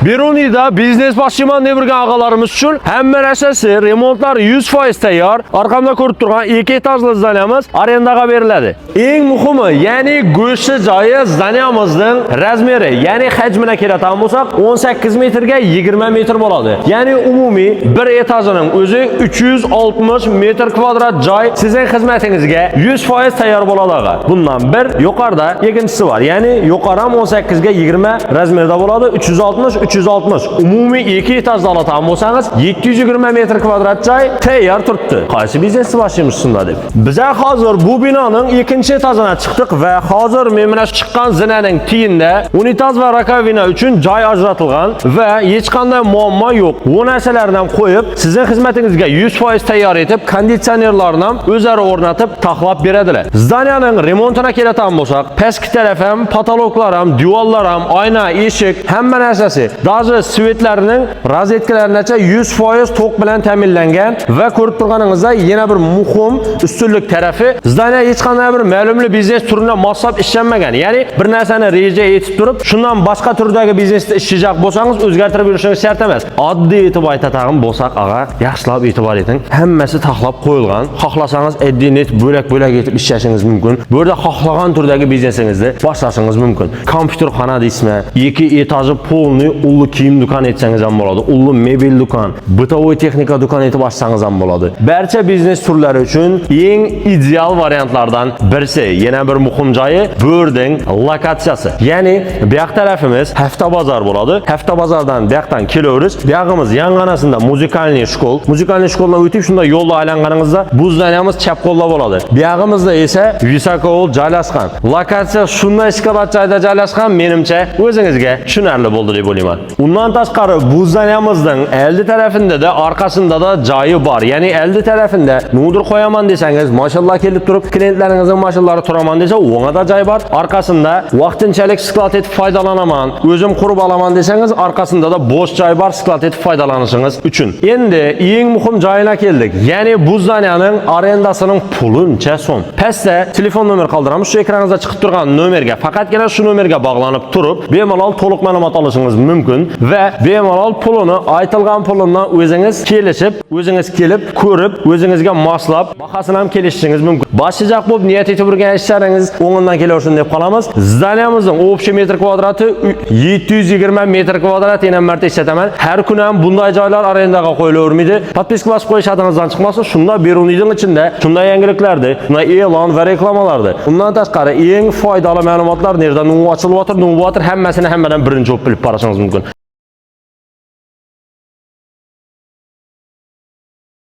Beruniyda biznes boshlayman deb yurgan og'alarimiz uchun hamma narsasi, remontlar 100% tayyor. Arkamda ko'rib turgan ikki etajli здания miz arendaga beriladi. Eng muhimi, ya'ni go'shtli joyi здания mizning размер i, ya'ni hajmina keladigan bo'lsak, 18 metrga 20 metr bo'ladi. Ya'ni umumiy bir etajining o'zi 360 metr kvadrat joy sizning xizmatingizga 100% tayyor bo'ladi ag'a. Bundan bir yuqorida ikkinchisi bor. Ya'ni yuqori ham 18 ga 20 размер da bo'ladi. 360 360. Umumiy ikki etajda oladigan bo'lsangiz 720 metr kvadrat joy tayyor turibdi. Qaysi biznesni boshlaymiz shunda deb. Biza hozir bu binoning ikkinchi etajına chiqdik va hozir men mana shu chiqqan zinaning tiyinda unitaz va раковина uchun joy ajratilgan va hech qanday muammo yo'q. Bu narsalarni ham qo'yib, sizning xizmatingizga 100% tayyor etib, konditsionerlarni ham o'zlari o'rnatib, taxlab beradilar. Здания ning remontına keladigan bo'lsak, pastki taraf ham, потолок lar ham, divorlar ham, oyna, eshik, hamma narsasi, даже свет larining rozetkalarigacha 100% tok bilan ta'minlangan va ko'rib turganingizda yana bir muhim ustunlik tarafi, здания hech qanday bir ma'lumli biznes turini moslab ishlanmagan. Ya'ni bir narsani reja etib turib, shundan boshqa turdagi biznesda ishlayjak bo'lsangiz, o'zgartirib yurishingiz shart emas. Oddiy etib aytadigan bo'lsak, ag'a, yaxshilab e'tibor eting. Hammasi taxlab qo'yilgan. Xohlasangiz отдельно bo'lak-bo'lak etib ishlashingiz mumkin. Bu yerda xohlagan turdagi biznesingizni boshlashingiz mumkin. Kompyuterxona deysizmi, ikki etaji полный ullu kiyim do'koni etsangiz ham bo'ladi, ullu mebel do'kon, бытовой texnika do'koni etib ochsangiz ham bo'ladi. Barcha biznes turlari uchun eng ideal variantlardan birisi. Yana bir muhim joyi bu yerning lokatsiyasi. Ya'ni bu yoq tarafimiz Hafta bozor bo'ladi. Hafta bozordan bu yoqdan kelaveramiz. Bu yog'imiz yonganasida музыкальный школ. Музыкальный школ dan o'tib shunda yo'lda aylanganingizda bu здания miz chap qo'lda bo'ladi. Bu yog'imizda esa Vysokoul joylashgan. Lokatsiya shunday шоколад joyda joylashgan, menimcha o'zingizga tushunarli bo'ldi deb o'ylayman. Undan tashqari bu здания mizning oldi tarafida da, orqasida da joyi bor. Ya'ni oldi tarafida nodir qo'yaman desangiz, mashallah kelib turib klientlaringizning mashinalari turaman desa, o'nga da joy bor. Orqasida vaqtinchalik склад etib foydalanaman, o'zim qurib olaman desangiz, orqasida da bo'sh joy bor склад etib foydalanishingiz uchun. Endi eng muhim joyina keldik. Ya'ni bu здания ning arendasining puli necha so'm? Pastda telefon nomer qoldiramiz. Shu ekraningizda chiqib turgan nomerga, faqatgina shu nomerga bog'lanib turib, bemalol to'liq ma'lumot olishingiz mumkin va bemalol pulini, aytilgan pulini o'zingiz kelishib, o'zingiz kelib, ko'rib, o'zingizga moslab, bahosini ham kelishishingiz mumkin. Boshlayjak bo'lib niyat etib yurgan ishlaringiz o'ng'idan kelaversin deb qolamiz. Здания mizning общий metr kvadrati 720 metr kvadrat, yana marta eshlataman. Har kuni ham bunday joylar arendaga qo'yilavermaydi. Подписка bosib qo'yish yodingizdan chiqmasin. Shunda Beruniyning ichida shunday yangiliklarni, shunday e'lon va reklamalarni, undan tashqari eng foydali ma'lumotlar nerda nima ochilyapti, nima bo'lyapti, hammasini hammadan birinchi bo'lib bilib borishingiz mumkin.